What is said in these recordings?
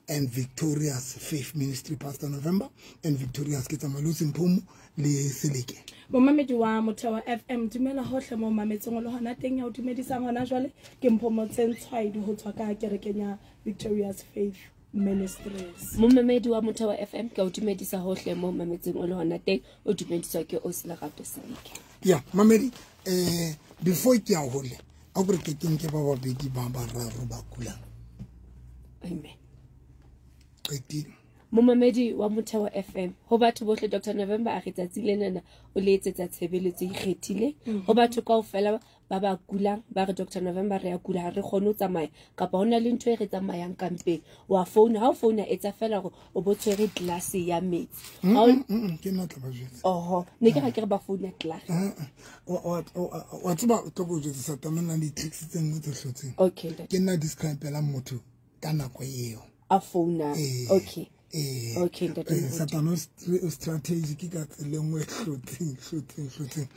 and Victorious Faith Ministry. Pastor November and Victorious ke tsamaya le Mphomo le Seleke. Momamedi wa Motheo FM, dumela hohle mo mametseng le hona teng ya o dumedisang hona jwale ke Mphomo Tsentshwaedi ho tswa ka kerekeng ya Victorious Faith Ministries. Momamedi wa Motheo FM, ke o dumedisa hohle mo mametseng o le hona teng, o dumediswa ke Osilerato Seleke. Ya mamedi, before ke ya hole a gore ke keng ke ba babedi ba bararo ba kulang. Amen. Qetile. Momamedi wa Motheo FM, ho batho bohle Dr. November a re tsatsi lenana o le etsetsa tshebeletso e ikgethileng. Ho batho kaofela ba ba kulang, ba re Dr. November re a kula, ha re kgone ho tsamaya, kapa ho na le ntho e re tsamayang kampeng. Wa founa, ha o founa etsa fela hore o bo tshwere glass ya metsi. Ke nna tla ba jwetsa. Oho, ne ke ra ke re ba founa glass. Wa tseba o tlo go jwetsa Satane na le tricks tse nngwe tse hlotseng. Okay. Ke nna describe-ela motho ka nako eo. A founa. Okay. Okay, Satane o strategic ka tsela e nngwe hlotseng.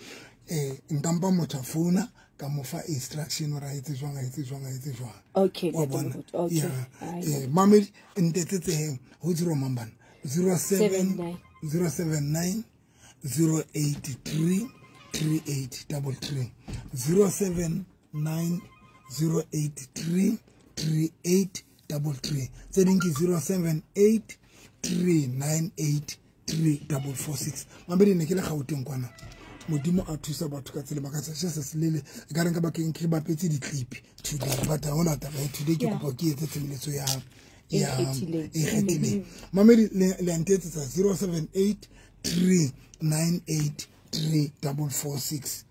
Nkampa motho a founa ka mo fa instruction hore a etse jwang, a etse jwang, a etse jwang. Okay, wa bona. Okay. Yeah. Mamedi ntetsetseng ho 0 mambana 07 079 083 3833 079 083 3833. Tse ding ke 078 398 3446. Mamedi ne ke le Gauteng kwana. Modimo a thusa batho ka tsela makatsa se se selele e ka reng ka bakeng ke bapetse di-clip today, but ha hona taba ya today ke kopa ke etse tshebeletso ya e kgethileng. Mamedi le ntetsetsa 078 398 3446.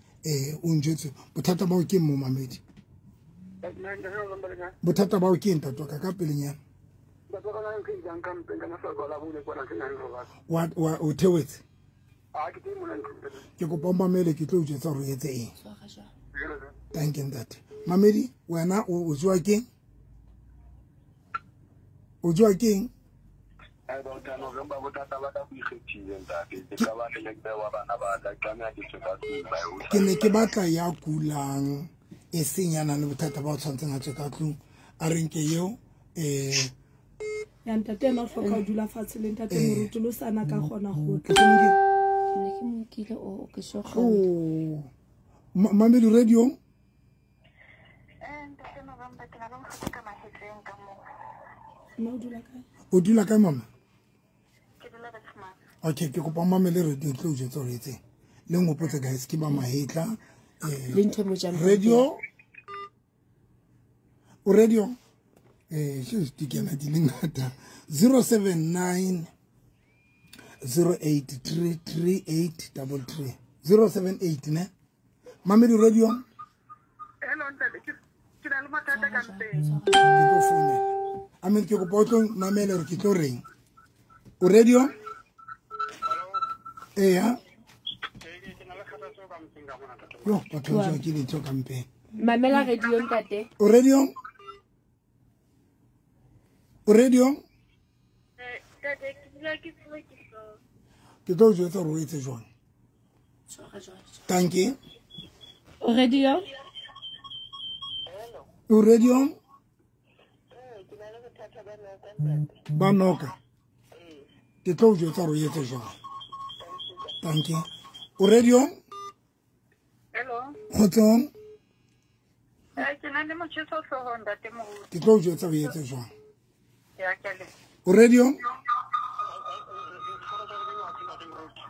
O njwetse bothata bao ke mo mamedi. Bothata bao ke ntate wa ka pelenyana. Wa o thewetse. Ke kopa o mamele ke tlo o jwetsa hore o etse eng. Thank you ntate. Mamedi wena o jwa keng? O jwa keng? Ke ne ke batla ya kulang e seng ya nang le bothata ba o tshwantseng a tswe ka tlung. A re nke eo ya ntate ena o hloka ho dula fatshe le ntate Moruti lo sana ka kgona ho tla. Ne ke mo nkile o ke so kgona. Mamedi radio. Ntate November ke na le mokgotsi ka mahetleng ka mo. Mme o dula kae? O dula kae mama? Ke dula Bethlehem. Okay, ke kopa mamele radio tlo jwetsa hore etseng. Le ngopotse guys ke ba mahetla. Le ntho mo jang. Radio. O radio. Se di kena di le ngata. 079 083 3833 078 ne. Mamedi radio. Hello ntate, ke na le mathata ka mpeng. Ke tlo founela. Amen ke kopa o tlo mamele hore ke tlo reng. O radio? Eya. Ke na le kgathatso ka mpeng ka mona ntate. Yo, batho ba ke dintho ka mpeng. Mamela radio ntate. O radio? O radio? Ntate ke dula ke tshwerwe ke hlooho. Ke tlo o jwetsa hore o etse jwang. Thank you. O radio? Hello. O radio? Ke na le bothata ba noka ntate. Ba noka? Ke tlo o jwetsa hore o etse jwang. Thank you. O radio? Hello. Kgotsong. Ke na le motjheso hloohong ntate Moruti. Ke tlo o jwetsa o etse jwang. Ya ke le. O radio?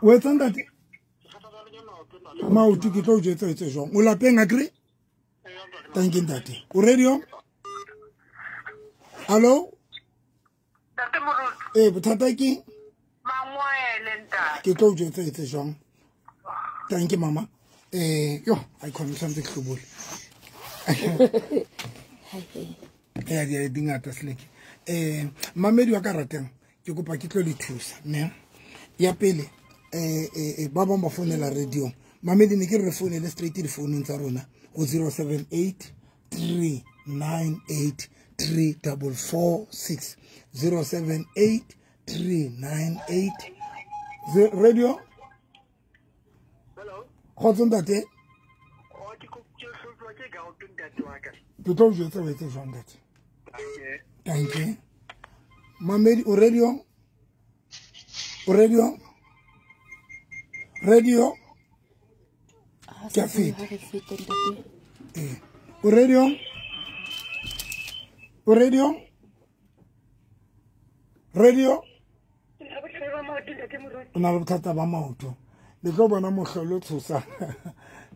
O etsang ntate? Maoto ke tlo o jwetsa o etse jwang. O lapeng akere? Thank you ntate. O radio? Hello? Ntate Moruti. Bothata ke? Mangwele ntate. Ke tlo o jwetsa etse jwang. Thank you mama. Yo, I khona tshwantse ke hlobole. Ya di dingata seleke. Mamedi wa ka rateng ke kopa ke tlo le thusa ne. Ya pele ba bang ba founela radio. Mamedi ne ke re founele straight di founung tsa rona go 078 398 3446 078 398 radio. Hello. Kgotso ntate. Ke tlo o jwetsa o etse jwang ntate. Thank you. Mamedi o radio. O radio. Radio. Ke fete. O radio. O radio. Radio. O na le bothata ba maoto. Le tlo bona mohlolo tshosa.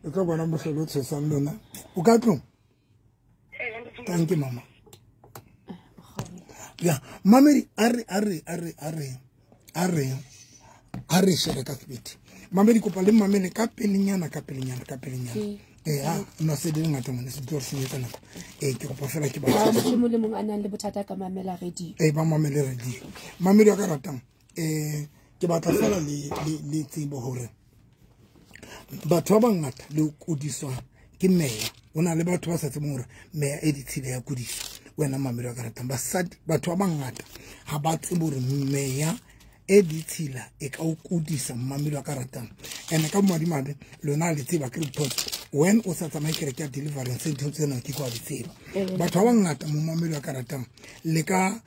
Le tlo bona mohlolo tshosang lona. O ka tlong? Thank you mama. Ya, mamedi a re share ka sebete. Mamedi kopa le mamele ka pelenyana. No se di ngata mone se tlo re senyetsa nako. Ke kopa fela ke ba. Motho mong le mong a nang le bothata ka mamela radio. Ba mamele radio. Mamedi wa ka ratang. Ke batla fela le tsebo hore batho ba bangata le kudiswa ke meya. O na le batho ba sa tsebeng hore meya e ditshila ya kudiswa. Wena mamedi wa ka ratang basadi batho ba bangata ha ba tsebe hore meya e ditshila e ka o kudisa mamedi wa ka ratang. Ene ka madimabe lona le tseba ke report when o sa tsamaye kereke ya deliverance ntho tsena ke kwa di tseba. Batho ba bangata mo mamedi wa ka ratang le ka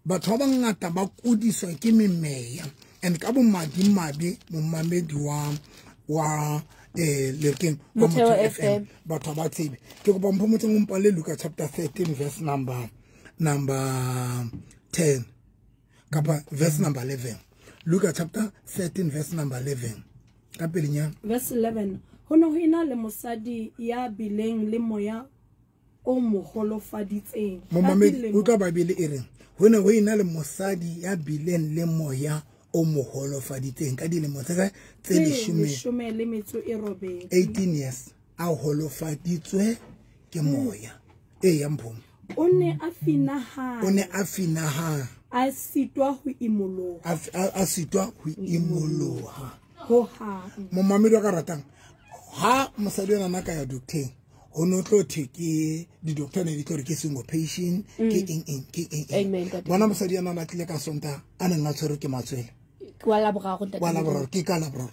batho ba bangata ba kudiswa ke memeya. And ka bomadimabe momamedi wa Lekeng wa Motheo FM batho ba tsebe. Ke kopa mpho motseng o mpale Luka chapter 13 verse number 10 kapa verse number 11. Luka chapter 13 verse number 11. Ka pelenyana. Verse 11. Ho ne ho ena le mosadi ya bileng le moya o moholofaditseng. Momamedi o tla Bibele e reng? Ho ne ho ena le mosadi ya bileng le moya o moholofaditseng ka dilemo tse 18 18 years a holofaditswe ke moya. Ya mpho. O ne a finaha. A sitwa ho imoloha. A sitwa ho imoloha. Ho ha. Momamedi wa ka ratang ha mosadi ona na ka ya doctor ho no tlo the ke di doctor ne di tlo re ke single patient ke eng. Bona mosadi ana na tlile ka Sontaha a neng a tshwerwe ke matswele. Ke wa Laboraro ntate. Wa Laboraro ke ka Laboraro.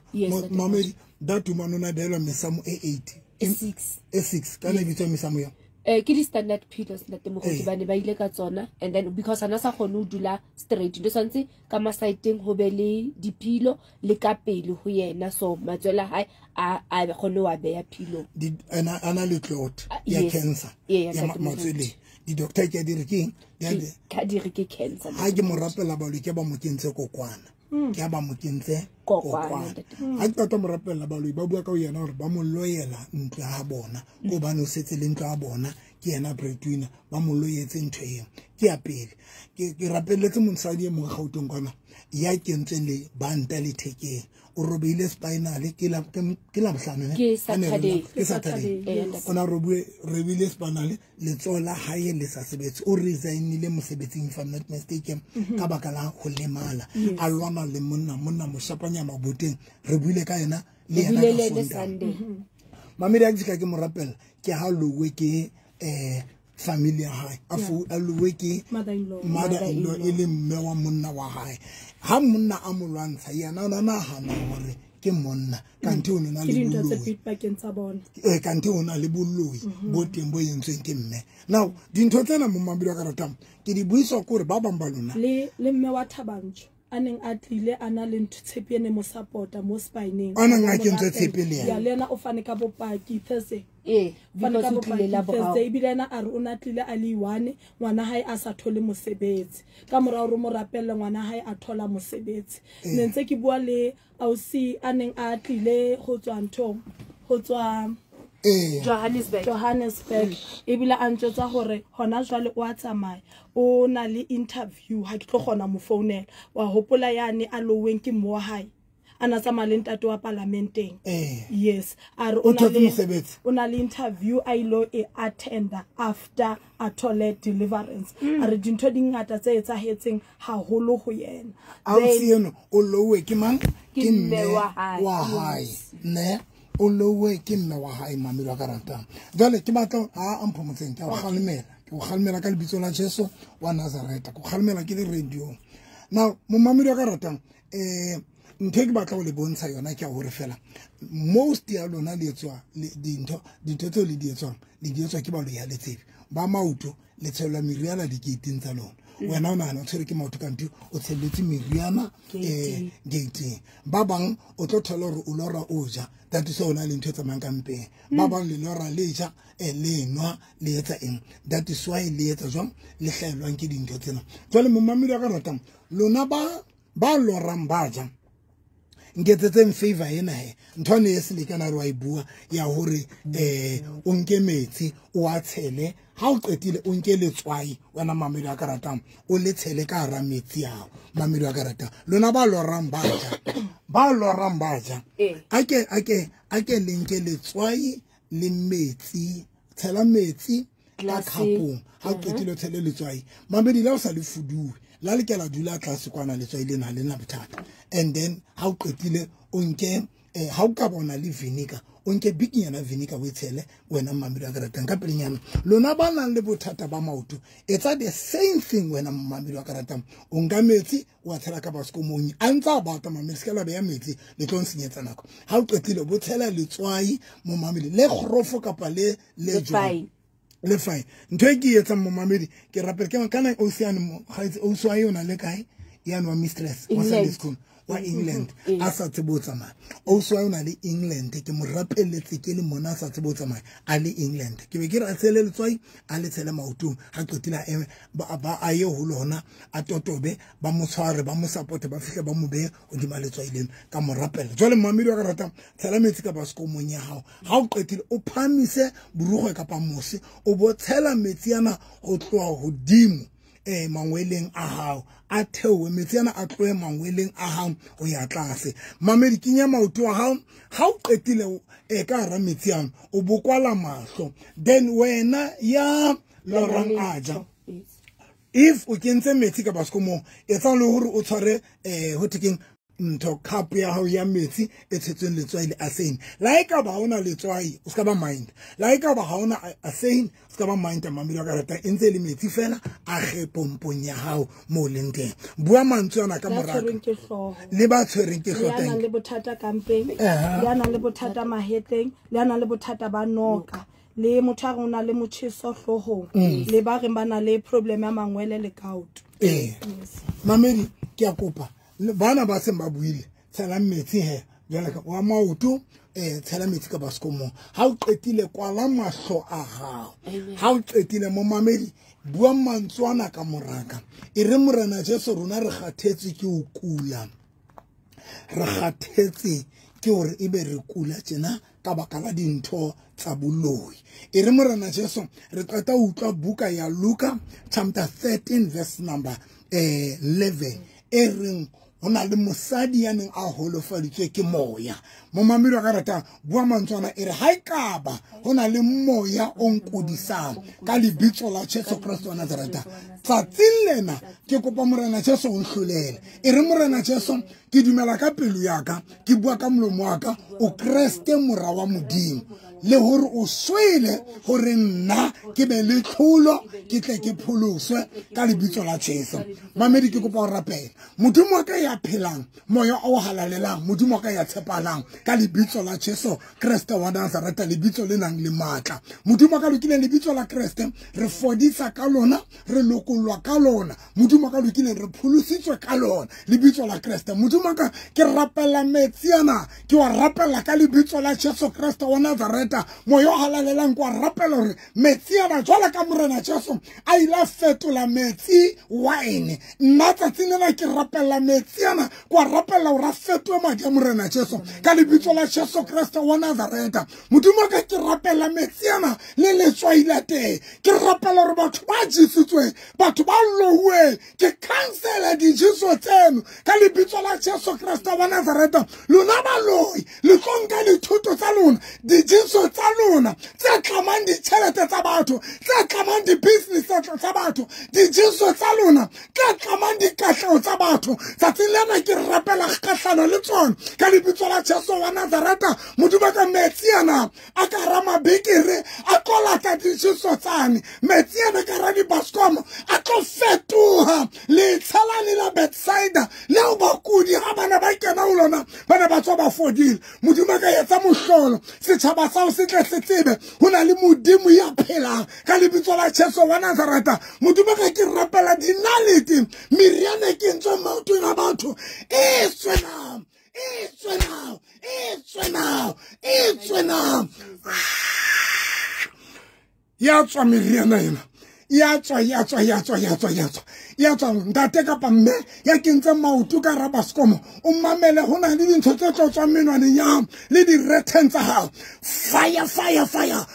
Mamedi that woman ona beelwa mesamo e 8 e 6 e 6 ka ne bitswa mesamo ya. Ke di standard pillows ntate Moruti ba ne ba ile ka tsona and then because ana sa kgone ho dula straight ndo santse ka masaiteng ho be le dipilo le ka pele ho yena so matswele a hae a kgone wa beya pillow di ana le clot ya cancer ya matswele di doctor ke di re keng ka di re ke cancer ha ke mo rapela baloi ke ba mo kentse kokwana ke ba mo kentse kokwana ha ke tota mo rapela baloi ba bua ka ho yena hore ba mo loyela ntlo ya bona ko bane o setse le ntlo ya bona ke yena breadwinner ba mo loyetse ntho eo ke ya pele ke rapeletse mosadi e mongwe Gauteng kwana ya kentseng le banta le thekeng o robeile spinal ke la bohlano ne ke Saturday ona robile spinal letsoho la hae le sa sebetse o resignile mosebetsing if I'm not mistaken ka baka la ho lemala a lwana le monna moshapanya maboteng re buile ka yena le yena ka Sunday mamedi a ke ke mo rapela ke ha lowe ke family ya hae a lowe ke mother-in-law e le mme wa monna wa hae ha monna a mo lwantsha yena o nahana hore ke monna kanthe o na le boloi kanthe o na le boloi bo teng bo entsweng ke mme. Now dintho tsena mo mamedi wa ka ratang ke di buiswa ke hore ba bang ba lona le mme wa Thabantsho a neng a tlile a na le ntho tshepe ene mo support-a mo spineng a neng a kentswe tshepe le yena ya le yena o fane ka bopaki Thursday because o tlile la boraro ebile yena a re o na tlile a le one ngwana hae a sa thole mosebetsi ka mora hore mo rapelle ngwana hae a thola mosebetsi ne ntse ke bua le ausi a neng a tlile ho tswa nthong ho tswa Johannesburg ebile a ntjotsa hore hona jwale o a tsamaya o na le interview ha ke tlo kgona mo founela wa hopola yane a loweng ke mmo wa hae a na tsamaya le ntate wa parlamenteng yes a re o na le interview a ilo e attenda after a thole deliverance a re dintho di ngata tse etsahetseng haholo ho yena ausi eno o lowe ke mang ke mme wa hae ne o lowe ke mme wa hae mamedi wa ka ratang jwale ke batla ha a mphomotseng ke o kgalemela ka lebitso la Jesu wa Nazareta ke o kgalemela ke le radio now momamedi wa ka ratang ntho e ke batla ho le bontsha yona ke hore fela most ya lona le etswa dintho tseo le di etswang le di etswa ke baloi ya letsebe ba maoto le tshelwa meriana dikeiteng tsa lona. Wena o nahana o tshwere ke maoto kante o tshelletse meriana gating. Ba bang o tlo thola hore o lora o ja, that is o na le ntho e tsamayang ka mpeng. Ba bang le lora le ja le nwa le etsa eng, that is why le etsa jwang le hlaelwang ke dintho tsena. Jwale momamedi wa ka ratang lona ba lorang ba ja, nketsetseng favor ena he ntho ne e selekana re wa e bua ya hore o nke metsi o a tshele, ha o qetile o nke letswai wena mamedi wa ka ratang o le tshele ka hara metsi ao. Mamedi wa ka ratang lona ba lorang ba ja, ba lorang ba ja, ake le nke letswai le metsi, tshela metsi ka khapong, ha o qetile o tshele letswai. Mamedi la o sa le fuduwe la le kela dula tlase kwana letswai lena le na bothata. And then ha o qetile o nke ha o ka bona le vinegar, o nke bikinyana vinegar o tshele wena mamedi wa ka ratang ka pelenyana. Lona ba nang le bothata ba maoto etsa the same thing wena mamedi wa ka ratang, o nka metsi wa tshela ka baskomong a ntsa bata mamedi se ka la beya metsi le tlo nsenyetsa nako. Ha o qetile bo tshela letswai mo mamedi le kgorofo kapa le lejwe le fine. Ntho e ke etsang momamedi ke rapela ke kana ocean mo gaitse o swa yona le kae ya nwa mistress wa Sunday school wa England a sa tsebe ho tsamaya. O swa yona le England ke mo rapeletse ke le mona a sa tsebe ho tsamaya a le England. Ke be ke re a tshele letswai a le tshele maotong, ha qetile a eme ba a ye ho lona a totobe ba mo tshware ba mo support ba fihle ba mo behe hodima letswai leno ka mo rapela. Jwale momamedi wa ka ratang tshela metsi ka baskomong ya hao, ha o qetile o phamise borukgwe kapa mose o bo tshela metsi ana ho tloha hodimo mangweleng a hao a theohe, metsi ana a tlohe mangweleng a hao ho ya tlase. Mamedi kenya maoto a hao, ha o qetile ka hara metsi ano o bo kwala mahlo, then wena ya lorang a ja if o kentse metsi ka baskomong etsa le hore o tshware ho thekeng ntho cup ya hao ya metsi e tshetsweng letswai le asane. La e ka ba hona letswai o ska ba mind, la e ka ba hona asane o ska ba mind. Mamedi wa ka ratang e ntse le metsi fela a ge pompong ya hao mo leng teng. Bua mantswe ana ka moraka le ba tshwereng ke hlooho, le nang le bothata kampeng, le nang le bothata mahetleng, le nang le bothata ba noka, le motho a re o na le motjheso hloohong, le ba reng ba na le problem ya mangwele le gout. Mamedi ke a kopa bana ba seng ba buile tshela metsi he jwale ka wa maoto tshela metsi ka baskomong. Ha o qetile kwala mahlo a hao, ha o qetile momamedi bua mantswe ana ka moraka e re Morena Jesu rona re kgathetse ke ho kula, re kgathetse ke hore ebe re kula tjena ka baka la dintho tsa boloi. E re Morena Jesu re qeta ho utlwa buka ya Luka chapter 13 verse number 11 e reng ho na le mosadi ya neng a holofaditswe ke moya. Momamedi wa ka ratang bua mantswe ana e re ha ekaba ho na le moya o nkodisang ka lebitso la Jesu Kreste wa Nazareta, tsatsing lena ke kopa Morena Jesu o nhlolele. E re Morena Jesu ke dumela ka pelo ya ka, ke bua ka molomo wa ka, o Kreste mora wa Modimo, le hore o swele hore nna ke be le tlholo ke tle ke pholoswe ka lebitso la Jesu. Mamedi ke kopa ho rapela Modimo wa ka ya phelang, moya o halalelang, Modimo wa ka ya tshepalang ka lebitso la Jesu Kreste wa Nazareta, lebitso le nang le matla. Modimo wa ka lokileng, lebitso la Kreste re fodisa ka lona, re lokollwa ka lona. Modimo wa ka lokileng, re pholositswe ka lona lebitso la Kreste. Modimo wa ka ke rapela metsi ana, ke wa rapela ka lebitso la Jesu Kreste wa Nazareta, moya o halalelang, ke wa rapela hore metsi ana jwalo ka Morena Jesu a ile a fetola metsi wine, nna tsatsing lena ke rapela metsi ana, ke wa rapela hore a fetohe madi a Morena Jesu ka lebitso la Jesu Kreste wa Nazareta. Modimo wa ka ke rapela metsi ana le letswai la teng, ke rapela hore batho ba jesitsweng, batho ba louweng, ke cancela dijeso tseno ka lebitso la Jesu Kreste wa Nazareta. Lona baloi le tlo nka dithoto tsa lona, dijeso tsa lona tse tlamang ditjhelete tsa batho, tse tlamang di-business tsa batho, dijeso tsa lona tse tlamang senyang dikatleho tsa batho tsatsing lena ke rapela kgahlano le tsona ka lebitso la Jesu wa Nazareta. Modimo ka metsi ana a ka ra mabekere a tlo lata dijeso tsane, metsi ana ka ra dibaskomo a tlo fetoha letsha le la Bethsaida leo bakudi ha bana ba kena ho lona bana ba tswa ba fodile. Modimo ka etsa mohlolo, setjhaba sa o se tle se tsebe ho na le Modimo ya phelang ka lebitso la Jesu wa Nazareta. Modimo ka ke rapela dinalete, meriana e kentsweng maotong a batho e tswe now, e tswe now, e tswe now, e tswe now. Ya tswa meriana ena, ya tswa, ya tswa, ya tswa, ya tswa, ya tswa, ya tswa. Ntate kapa mme ya kentseng maoto ka hara baskomo, o mamele, ho na le dintho tse tlo tswang menwaneng ya hao le diretheng tsa hao. Fire, fire, fire.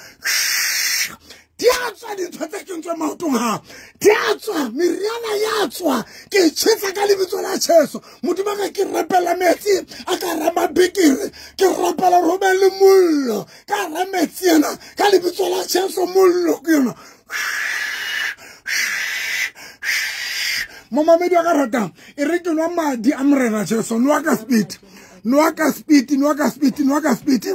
Di a tswa dintho tse kentsweng maotong hao, di a tswa meriana ya tswa. Ke tjhesa ka lebitso la Jesu. Modimo ka ke rapela metsi a ka ra mabekere, ke rapela hore ho be le mollo ka hara metsi ana ka lebitso la Jesu. Mollo ke yona. Momamedi wa ka ratang, e re ke nwa madi a Morena Jesu. Nwa ka speed, nwa ka speed, nwa ka speed, nwa ka speed,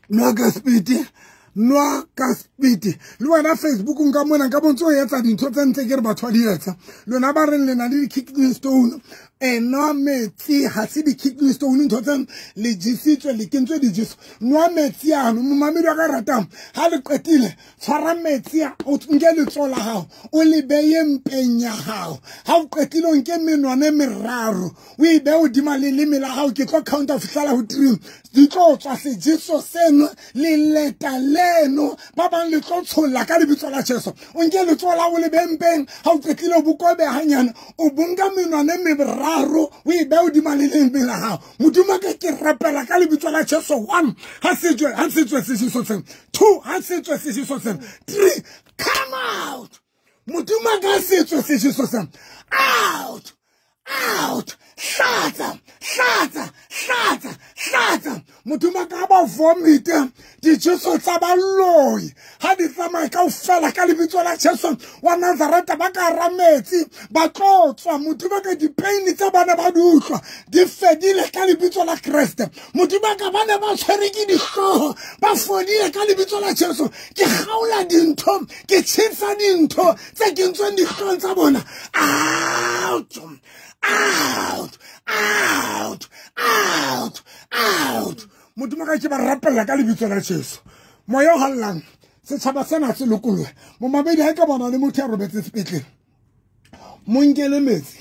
nwa ka speed, nwa ka speed. Le wena Facebook nka mona nka bontse o etsa dintho tse ntse ke re batho ba di etsa. Lona ba reng le na le di-kidney stone, nwa metsi, ha se di-kidney stone ntho tse le jesitswe, le kentswe dijeso. Nwa metsi ano, momamedi wa ka ratang, ha le qetile tshwara metsi a, o nke letsoho la hao o le beye mpeng ya hao. Ha o qetile o nke menwana e meraro o e behe hodima leleme la hao. Ke tlo counta ho fihlela ho 3. Di tlo tswa sejeso seno, le leta leno, ba bang le tlo tsholla ka lebitso la Jesu. O nke letsoho la hao o le behe mpeng, ha o qetile o bo kobe hanyane, o bo nka menwana e meraro o e behe hodima leleme la hao. Modimo ka ke rapela ka lebitso la Jesu. 1, ha se tswe, ha se tswe sejeso seno. 2, ha se tswe sejeso seno. 3, come out. Modimo ka se tswe sejeso seno. Out, out. Hlatsa, hlatsa, hlatsa, hlatsa. Modimo ka ba vomite dijeso tsa baloi ha di tsamaye kaofela ka lebitso la Jesu wa Nazareta. Ba ka hara metsi ba tlo tswa. Modimo ka dipaini tsa bana ba di utlwa di fedile ka lebitso la Kreste. Modimo ka bana ba tshwere ke dihlooho ba fodile ka lebitso la Jesu. Ke kgaola dintho, ke tjhesa dintho tse kentsweng dihloohong tsa bona. Out, out, out, out, out. Modimo ka ke ba rapella ka lebitso la Jesu. Moya o hallang, setjhaba sena se lokolohe. Momamedi ha ka bona le motho ya robetse sepetlele, mo nkele metsi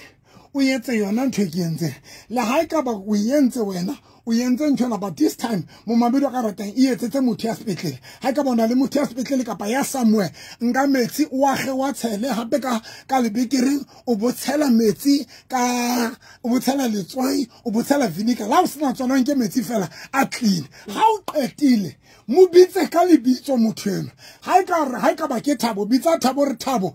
o etse yona ntho e ke entseng. Le ha e ka ba o entse wena, o entse ntho ena, but this time momamedi wa ka ratang e etsetse motho ya sepetlele. Ha ka bona le motho ya sepetlele kapa ya somewhere, nka metsi o akge wa tshele hape ka lebekereng, o bo tshela metsi ka, o bo tshela letswai, o bo tshela vinegar. La o sena tsona, nke metsi fela a clean. Ha o qetile mo bitse ka lebitso motho eno. Ha e ka re, ha e ka ba ke Thabo, bitsa Thabo, re Thabo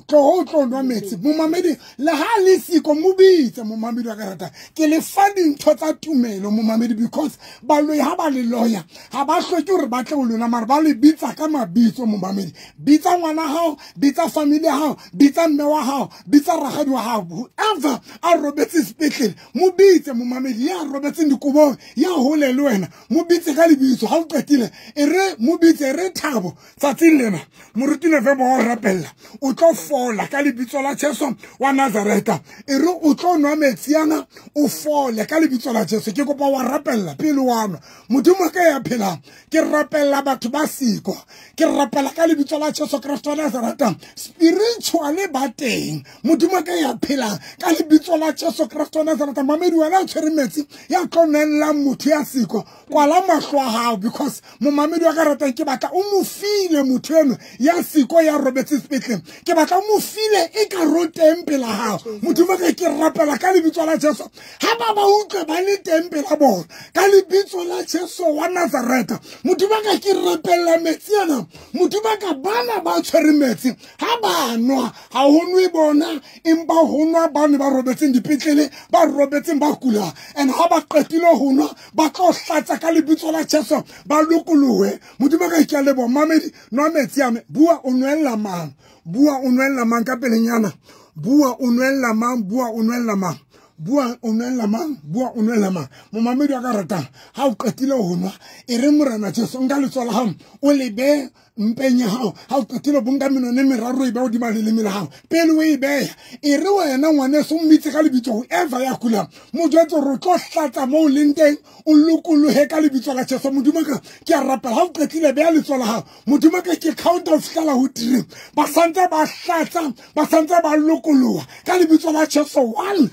tloho o tlo nwa metsi. Momamedi le ha le siko mo bitse. Momamedi wa ka ratang, ke le fa dintho tsa tumelo momamedi, because baloi ha ba le loya ha ba hloke hore ba tle ho lona, mara ba le bitsa ka mabitso. Momamedi, bitsa ngwana hao, bitsa family ya hao, bitsa mme wa hao, bitsa rakgadi wa hao, whoever a robetse sepetlele mo bitse. Momamedi ya robetseng dikobong ya hole le wena, mo bitse ka lebitso. Ha o qetile e re mo bitse, re Thabo tsatsing lena moruti November wa rapella, o tlo fola ka lebitso la Jesu wa Nazareta. E re o tlo nwa metsi ana o fole ka lebitso la Jesu. Ke kopa wa rapella pele wa nwa. Modimo ka ya phelang, ke rapella batho ba siko, ke rapela ka lebitso la Jesu Kreste wa Nazareta. Spiritually ba teng. Modimo ka ya phelang ka lebitso la Jesu Kreste wa Nazareta. Mamedi wena o tshwere metsi ya tlo nellang motho ya siko, kwala mahlo a hao, because momamedi wa ka ratang, ke batla o mo file motho eno ya siko ya robetse sepetlele, ke batla o mo file e ka ro teng pela hao. Modimo ka ke rapela ka lebitso la Jesu, ha ba ba utlwe ba le teng pela bona ka lebitso la Jesu wa Nazareta. Modimo ka ke rapella metsi ana. Modimo ka bana ba tshwere metsi ha ba nwa, ha ho nwe bona, empa ho nwa ba ne ba robetseng dipetlele, ba robetseng ba kula. And ha ba qetile ho nwa, ba tlo hlatsa ka lebitso la Jesu, ba lokolohe. Modimo ka ke a leboha. Mamedi, nwa metsi a me. Bua o nwella mang, bua o nwella mang ka pelenyana. Bua o nwella mang, bua o nwella mang. Bua o nwella mang, bua o nwella mang. Momamedi wa ka ratang, ha o qetile ho nwa, e re Morena Jesu nka letsoho la hao, o lebe mpeng ya hao. Ha o qetile bo nka menwana e meraro e beha hodima leleme la hao. Pele o e beha, e re wena ngwaneso o mmitse ka lebitso whoever ya kulang. Mo jwetse hore o tlo hlatsa moo o leng teng, o lokolohe ka lebitso la Jesu. Modimo ka, ke a rapela, ha o qetile beha letsoho la hao. Modimo ka, ke count ho fihlela ho 3. Ba santse ba hlatsa, ba santse ba lokoloha ka lebitso la Jesu. 1,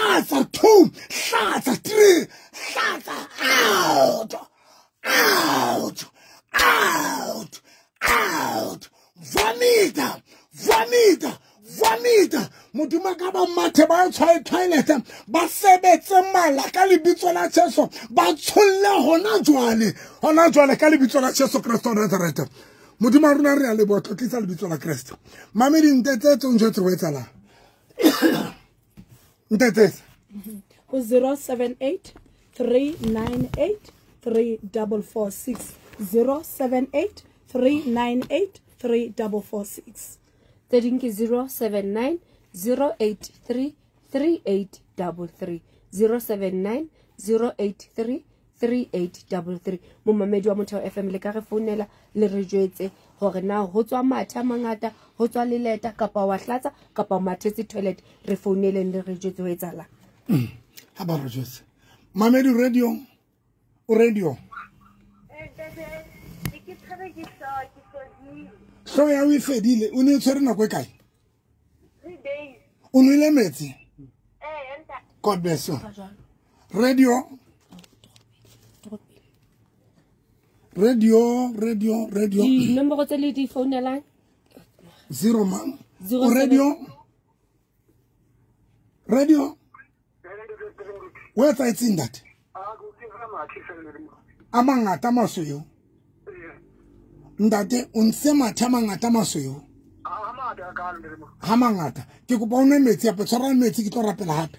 hlatsa, 2, hlatsa, 3, hlatsa, out, out, out, out. Vomita, vomita, vomita. Modimo ka ba mathe ba tshwae toilet, ba sebetse mala ka lebitso la Jesu, ba tsholle hona jwale, hona jwale ka lebitso la Jesu Kreste wa Nazareth. Modimo wa rona re a leboha, tlotlisa lebitso la Kreste. Mamedi ntetsetse o njwetse ho etsahalang. Ntetsetse. Ho 078 398 3446. 078 398 3446. Tse ding ke 079 083 3833. 079 083 3833. Momamedi wa Motheo FM le ka re founela le re jwetse hore na ho tswa mathe a mangata, ho tswa leleta, kapa wa hlatsa, kapa o mathetse toilet. Re founeleng le re jwetse ho etsahalang. Ha ba re jwetse. Mamedi radio, o radio. Hlooho ya o e fedile, o ne o tshwere nako e kae? 3 days. O nwele metsi? God bless you. Radio. Radio, radio, radio. Dinomoro tse le di founelang? 0 mang? O radio. Radio. O etsahetseng ntate? A mangata a masweu. Ntate, o ntse mathe a mangata a masweu. Ha mangata. Ke kopa o nwe metsi hape, tshwara metsi ke tlo rapela hape.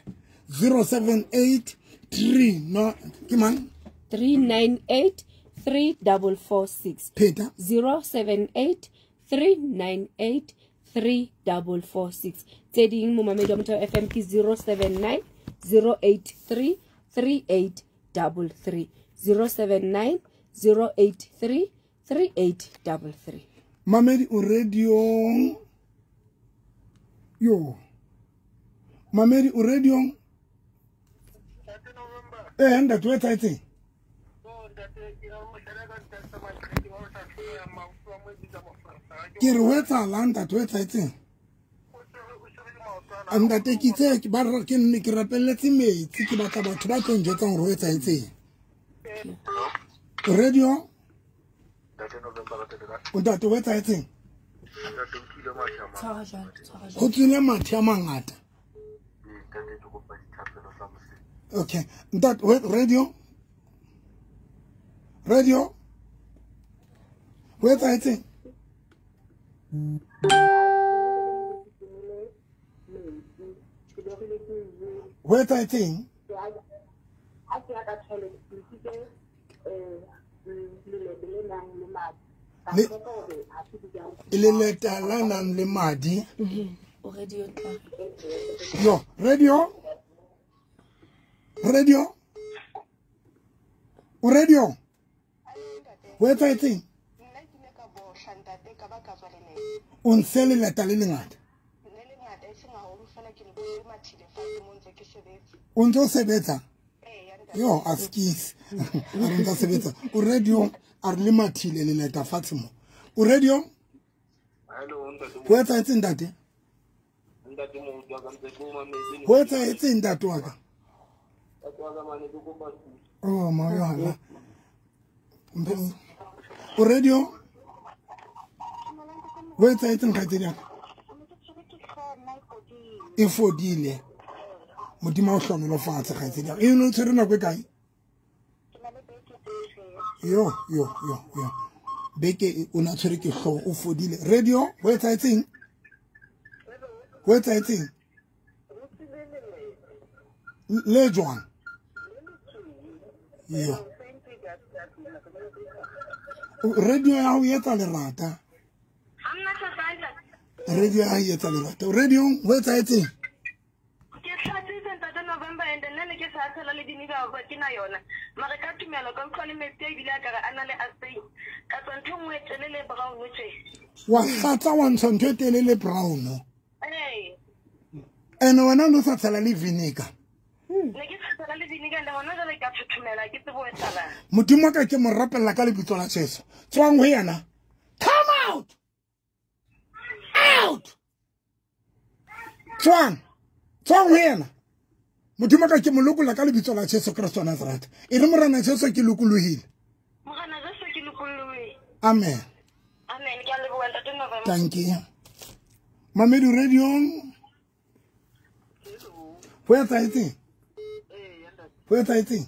078 3 no ke mang? 398 3446. Pheta. 078 398 3446. Tse ding momamedi wa Motheo FM ke 079 083 3833. 079 083 3833. Mamedi o radio. Yo. Mamedi o radio. Ntate o etsahetseng? Ke re ho etsahalang ntate o etsahetseng? Ntate ke itse ke ba ke nne ke rapelletse metsi, ke batla batho ba tlo njwetsang hore ho etsahetseng. Radio. Ntate o etsahetseng? Ho tswile mathe a mangata. Okay. Ntate radio. Radio. Ho etsahetseng? Ho etsahetseng? Leleta la nang le madi. O radio tla. Yo, radio. Radio. O radio. Ho etsahetseng? O ntshe leleta le lengata. O ntse o sebetsa? Yo, a skis. A re ntse sebetsa. O radio a re le mathile leleta fatshe mo. O radio? Hello, ntate. Ho etsahetseng ntate? Ntate moruti wa ka, ntse ke o mametse. Ho etsahetseng ntate wa ka? Ntate wa ka mane ke kopa thuso. Oh, ma. O radio? Ho etsahetseng kgaitsedi ya ka? E fodile. Modimo a o hlohonolofatse kgaitsedi ya ka. E ne o tshwere nako e kae? Yo, yo, yo, yo. Beke o na tshwere ke hlooho, o fodile. Radio, ho etsahetseng? Ho etsahetseng? Le jwang? Yo. Radio ya ho etsa lerata. Radio ya etsa lerata. Radio ho etsahetseng? Ke hlatsitse ntate November and nna ne ke sa tshela le vinegar ba ke na yona. Mare ka tumelo ka utlwa le metsi a ebile a kare a na le asein. Ka tswa ntho e nngwe e telele brown tje. Wa hlatsa wa ntsha ntho e telele brown. Ee. Ene wena o sa tshela le vinegar. Ne ke sa tshela le vinegar le hona jwale ka thothomela ke tsebo e tsalang. Modimo ka ke mo rapella ka lebitso la Jesu. Tswang ho yena. Come out. Out. Tswang. Tswang ho yena. Modimo ka ke mo lokolla ka lebitso la Jesu Kristo wa Nazareth. E re morena Jesu ke lokolohile. Morena Jesu ke lokolohile. Amen. Amen. Ke a leboha ntate November. Thank you. Mamedi radio. Ho etsahetseng? Ho etsahetseng?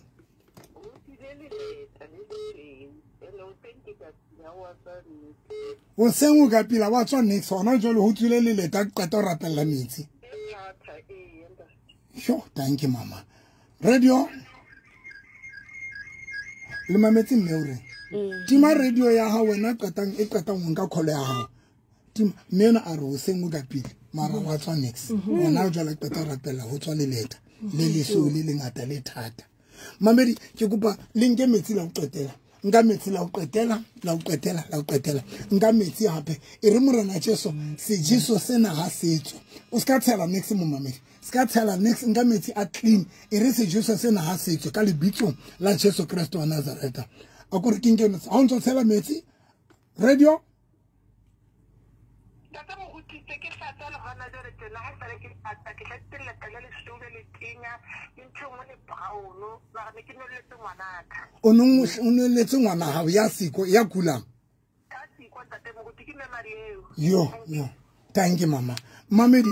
O seng o ka pila wa tswa next hona jwale ho tswile le leta qeta ho rapella metsi. Sure, thank you mama. Radio. Le mametse mme o reng? Tima radio ya hao wena qetang e qetang ho nka call ya hao. Tima mme ena a re o seng o ka pila mara wa tswa next. Hona jwale qeta ho rapella ho tswa le leta le lesweu le lengata le thata. Mamedi ke kopa le nke metsi la ho qetela. Nka metsi la ho qetela, la ho qetela, la ho qetela. Nka metsi hape. E re morena Jesu, sejeso sena ha setswe. O ska tshela next mo mamedi. Ska tshela next nka metsi a clean. E re sejeso sena ha setswe ka lebitso la Jesu Kristo wa Nazareth. A ko re ke nke metsi. Ha o ntso tshela metsi. Radio. Ntate moruti ke hlatsa le hona jwale tjena ha sale ke hlatsa ke hlatsitse lelata le lesweu le letenya le ntho e nngwe le brown mara ne ke nwelletse ngwanaka. O nwelletse ngwana hao ya siko ya kulang? Ka siko ntate moruti ke mme madi eo. Yo yo. Thank you mama. Mamedi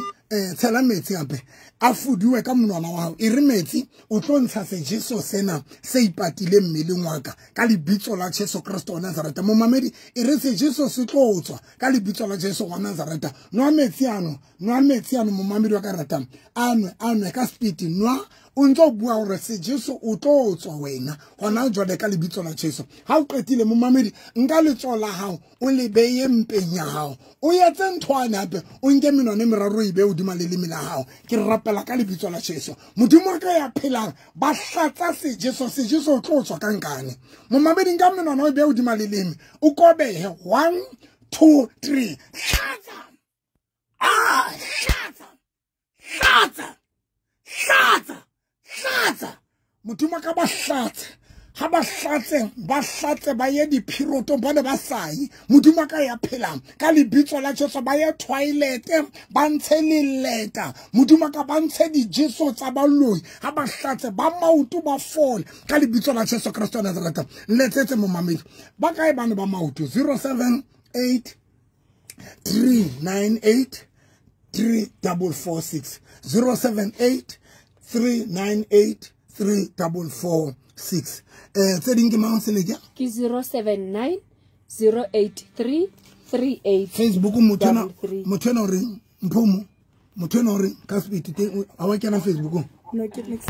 tshela metsi hape a fuduwe ka monwana wa hao. E re metsi o tlo ntsha sejeso sena se ipatileng mmeleng wa ka ka lebitso la Jesu Kristo wa Nazareth. Mo mamedi e re sejeso se tlo tswa ka lebitso la Jesu wa Nazareth. Nwa metsi ano, nwa metsi ano mo mamedi wa ka ratang. A nwe ka speed nwa o ntso bua hore sejeso o tlo tswa wena hona jwale ka lebitso la Jesu. Ha o qetile mo mamedi nka letsoho la hao o le beye mpeng ya hao. O etse nthwane hape o nke menwana e meraro e be hodima leleme la hao. Ke rapela ka lebitso la Jesu. Modimo wa ka ya phelang ba hlatsa sejeso, sejeso o tlo tswa ka nkane. Mo mamedi nka menwana o be hodima leleme o kobehe 1 2 3. Hlatsa. Ah, hlatsa. Hlatsa. Hlatsa. Hlatsa. Modimo ka ba hlatsa. Ha ba hlatse ba ye diphirotong ba ne ba saye. Modimo ka ya phelang ka lebitso la Jesu ba ye toilet ba ntshe leleta. Modimo ka ba ntshe dijeso tsa baloi. Ha ba hlatse ba maoto ba fole ka lebitso la Jesu Kristo wa Nazareth. Letsetse mo mamedi. Ba kae bana ba maoto? 078 398 3446 078 398 3446. Tse ding ke mang seleke? Ke 079 083 38. Facebook motho ena o reng mphomo motho ena o reng ka speed teng ha wa kena Facebook. No ke next.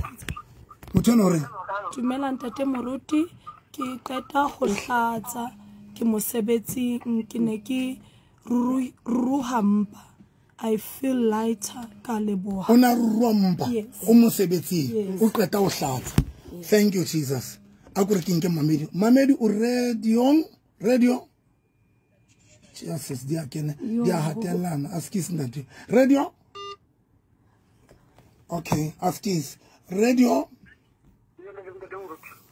Motho ena o reng? Dumela ntate moruti ke qeta ho hlatsa ke mosebetsing ke ne ke ruruha mpa. I feel lighter ka leboha. O na ruruha mpa o mosebetsing o qeta ho hlatsa. Thank you Jesus. A ko re ke nke mamedi. Mamedi o radio, radio. Jesus dia kene dia hatellana askis ntate. Radio. Okay, askis. Radio.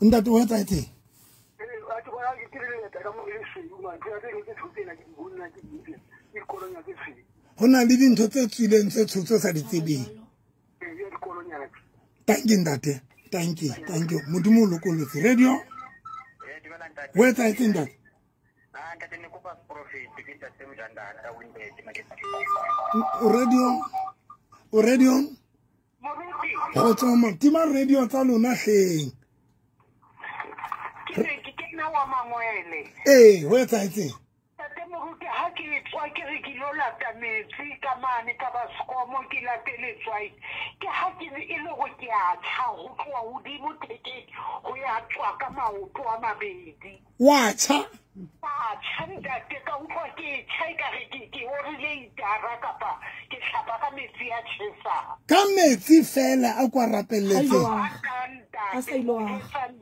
Ntate o etsa etseng? Ho na le dintho tse tswileng tse tshotso sa di tsebeng. Thank you ntate. Thank you, thank you. Modimo o lokolotse. Radio. O etsa etseng ntate? Radio. O radio. Go tswa mo tima radio tsa lona hleng. Ke nna wa Mangwele. Eh, ho etsa etseng? Ntate moruti ha ke tswa ke ke re ke lo lata metsi ka mane ka basekomo ke late letswai, ke ha ke e le gore ke a tjha ho tloha hodimo thekeng ho ya tswa ka maoto a mabedi. Wa tjha? Wa tjha ntate, ka utlwa ke tjha ekare ke orile itara kapa ke hlapa ka metsi a tjhesang. Ka metsi fela a kwa rapelletseng. A sa ilo aga.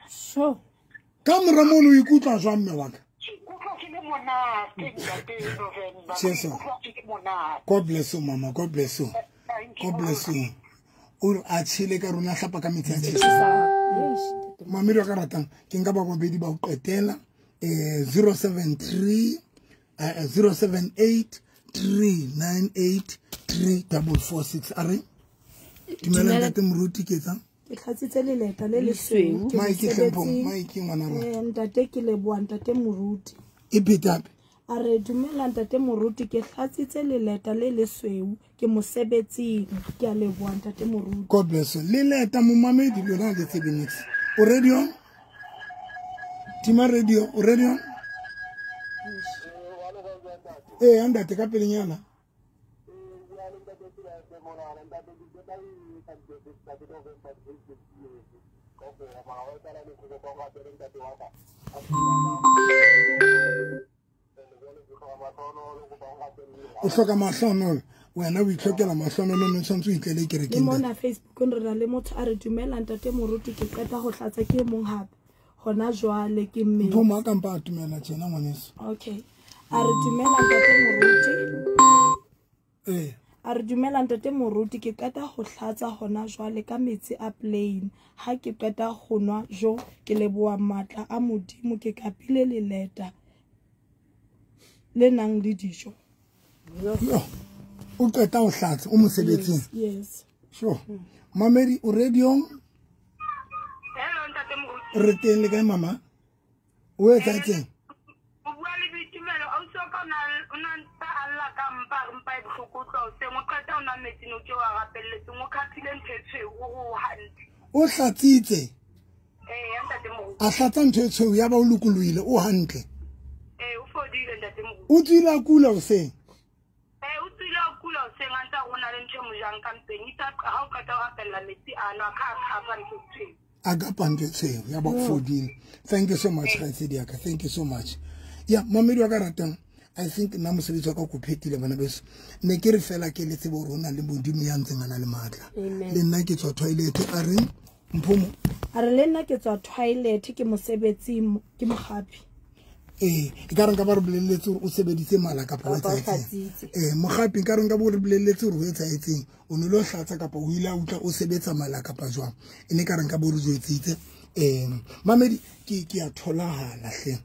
Sure. Ka mora mono o ikutlwa jwang mme wa ka? God bless you, mama. God bless you. God bless you. O a tshele ka rona hlapa ka metsi a tjhesang. Mamedi wa ka ratang, ke nka ba babedi ba ho qetela 073 078 398 3446. A re dumela ntate Moruti, ke etsang? Ke hlatsitse leleta le lesweu. Mike Hlempong, Mike ngwana rona. Ntate ke leboha ntate Moruti. E phetape. A re dumela ntate Moruti, ke hlatsitse leleta le lesweu, ke mosebetsing, ke a leboha ntate Moruti. God bless you. Leleta momamedi lona le tsebe nix. O radio? Tima radio, o radio? Ntate ka pelenyana. O hloka mahlonolo wena, o itlhokela mahlonolo, no tshwanetse o itlele kerekeng. Le mona Facebook re na le motho a re dumela ntate Moruti, ke qeta ho hlatsa ke mong hape hona jwale ke mme. Mpho ka mpa atumela tjena ngwaneso. Okay. A re dumela ntate Moruti. A re dumela ntate Moruti, ke qeta ho hlatsa hona jwale ka metsi a plain. Ha ke qeta ho nwa jo, ke leboha matla a Modimo, ke kapile leleta le nang le dijo. Yo, o qeta ho hlatsa o mosebetsing. Yes. Sure. Mamedi o radio? Hello ntate Moruti. Re teng le kae mama? O etsa etseng? O bua le Boitumelo, o so ka o na ntsa alla ka mpa mpa e bohloko tlo o seng o qeta o nwa metsi no ke wa rapelletseng o khathile ntho e tshweu o hantle. O hlatsitse? Ntate Moruti. A hlatsa ntho e tshweu ya ba o lokolohile o hantle. O fodile ntate Moruti. O tswile a kula hoseng? O tswile a kula hoseng a ntsa go na le ntho e mo jang ka mpeng. Itse ha o qeta ho rapella metsi a nwa ka kgapa ntho e tshweu. A kapa ntho e tshweu ya ba o fodile. Thank you so much kgaitsedi ya ka. Thank you so much. Ya mamedi wa ka ratang, I think nna mosebetsi wa ka ko phetile bana beso. Ne ke re fela ke le tsebe hore ho na le Modimo ya ntseng a na le matla. Le nna ke tswa toilet a reng Mphomo? A re le nna ke tswa toilet ke mosebetsing ke mogapi. E ka re nka ba re bolelletse hore o sebeditse mala kapa o etsaetseng. Mogapi nka re nka bo re bolelletse hore o etsaetseng, o ne lo hlatsa kapa o ile a utlwa o sebetsa mala kapa jwang. E ne ka re nka bo re jwetsitse. Mamedi ke a tholahala hle.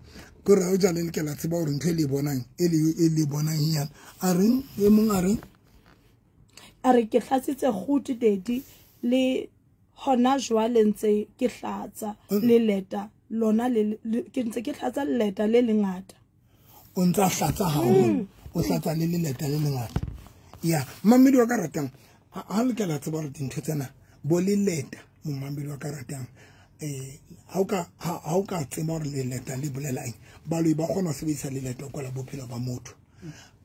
Ke re o jale le ke la tseba hore ntho e le bonang e le bonang yana. A reng e mong a reng? A re ke hlatsitse kguti dedi le hona jwale ntse ke hlatsa leleta lona le ke ntse ke hlatsa leleta le lengata. O ntsa hlatsa haholo, o hlatsa le leleta le lengata. Ya mamedi wa ka ratang, ha le ke la tseba hore dintho tsena bo leleta momamedi wa ka ratang. Ha o ka tseba hore leleta le bolela eng, baloi ba kgona ho sebedisa leleta ho kwala bophelo ba motho.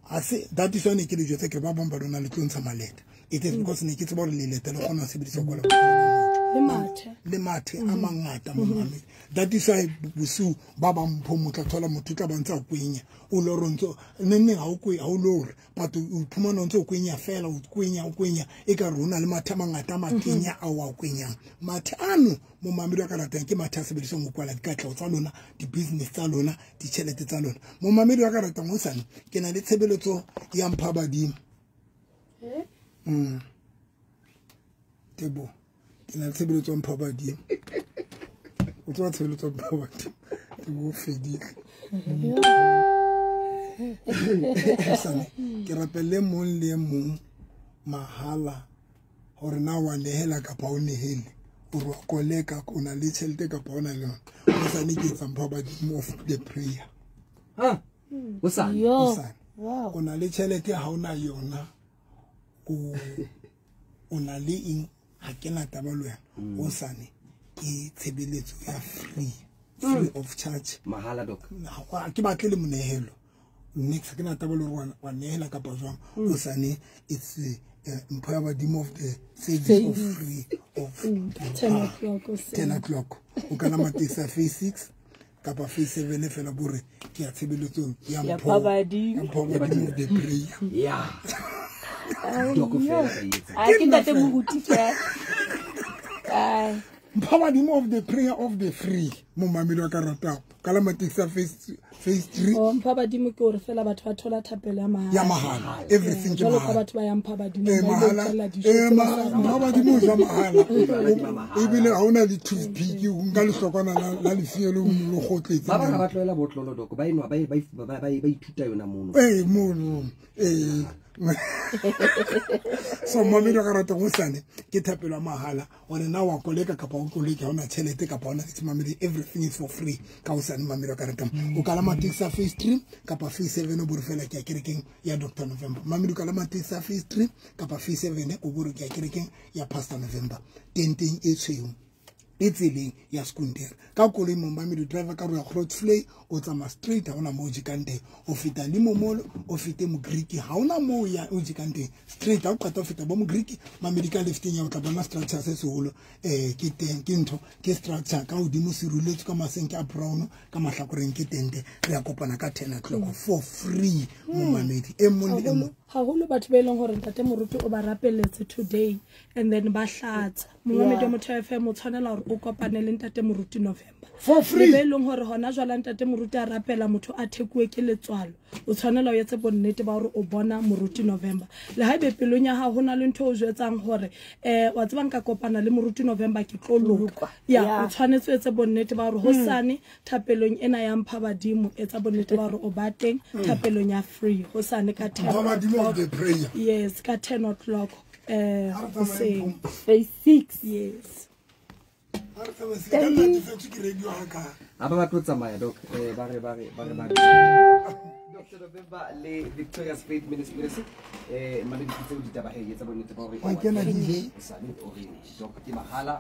Ha se that is why ne ke le jwetsa ke ba bang ba lona le tlo ntsha maleta. It is because ne ke tseba hore leleta le kgona ho sebedisa ho kwala bophelo ba motho. Le mathe a mangata momamedi. That is why bosiu ba bang mpho motla thola motho tla ba ntse a kwenya. O loro ntso nne ha o kwe ha o lore, but o iphumana ntse o kwenya fela, o kwenya e ka rona le mathe a mangata a matenya a wa kwenyang. Mathe ano momamedi wa ka ratang ke mathe a sebediswang ho kwala dikatleho tsa lona, di-business tsa lona, ditjhelete tsa lona. Momamedi wa ka ratang hosane ke na le tshebeletso ya mpha badimo. Tebo. Ke na le tshebeletso ya mpha badimo. O tswa tshebeletso ya mpha badimo. Tebo fedile. Hosane ke rapelle mong le mong mahala hore na wa nehela kapa o nehele. O re wa koleka, o na le tjhelete kapa o na le yona. Hosane ke etsa mpha badimo of the prayer. Hosane. Hosane. O na le tjhelete ha o na yona. O na le eng, ha ke na taba le wena. Hosane ke tshebeletso ya free, free of charge. Mahala doc. Ke batle le monehelo. Next ke na taba le hore wa nehela kapa jwang hosane. It's mpho ya badimo of the service of free of 10 o'clock hoseng. 10 o'clock o kana matesa phase 6 kapa phase 7 fela bore ke ya tshebeletsong ya Ya mpho Pabadimo. ya mpho badimo of the prayer. Ya doko fela ka etsa. A ke ntate moruti fela. Ai. Mpho badimo of the prayer of the free mo mamelo ka ratang ka la matesa phase 3 O mpha badimo ke hore fela batho ba thola thapelo ya mahala. Ya mahala, everything ke Jwalo ka mahala. batho ba yang mpha badimo Eh, ba ile mahala ho tshela dijo eh tse ba mahala sa mpho badimo o ja mahala ebile ha ona le toothpick o nka lehlokwana la lefielo lo kgotletse. Ba bang ha ba tlohela botlolo doko ba enwa ba ithuta yona mono. Ee mono ee so mamelo ka rata hosane ke thapelo ya mahala gore na wa koleka kapa o koleke ha ona tjhelete kapa ona mamedi, everything is for free ka hosane. Mamelo ka ratang o kalama taxi ya phase 3 kapa phase 7 o bore fela ke ya kerekeng ya Dr November. Mamedi o kalama taxi ya phase 3 kapa phase 7 o bore ke ya kerekeng ya Pastor November tenteng e tshweu e tseleng ya Skundere ka koloi. Momamedi driver ka roya Grootvlei o tsamaya straight, ha ona moo o jekang teng, o feta le momolo o fete Mogriki, ha ona moo ya o jekang teng straight. Ha o qeta ho feta bo Mogriki mamedi ka lefteng ya o tla bona structure se seholo ke teng ke ntho ke structure ka hodimo se ruletswe ka masenke a brown ka mahlakoreng ke tente. Re ya kopana ka 10 o'clock for free momamedi e mong le e mong. Haholo batho ba e leng hore ntate moruti o ba rapeletse today and then ba hlatsa. Momamedi wa Motheo FM o tshwanela hore o kopane le ntate moruti November For free. Le be e leng hore hona jwale ntate moruti a rapela motho a thekuwe ke letswalo, o tshwanela o etse bonnete ba hore o bona moruti November. Le haebe pelong ya hao ho na le ntho o jwetsang hore wa tseba nka kopana le moruti November ke tlo loka ya Yeah. o tshwanetse o etse bonnete ba hore hosane thapelong ena ya mpha badimo etsa bonnete ba hore o ba teng thapelong ya free hosane ka 10 Mpho badimo of o'clock. the prayer. Yes, ka 10 o'clock Ha re hoseng. tsamayeng. Phase 6. Yes. Ha re tsamayeng, se ka natefetswe ke radio hakae. Ha ba batle ho tsamaya doc ba re ba re ba re ba re Dr November le Victoria's Faith Ministries mamedi ke tseo ditaba he etsa bonnete ba hore Wa kena DJ. hosane o re doc ke mahala.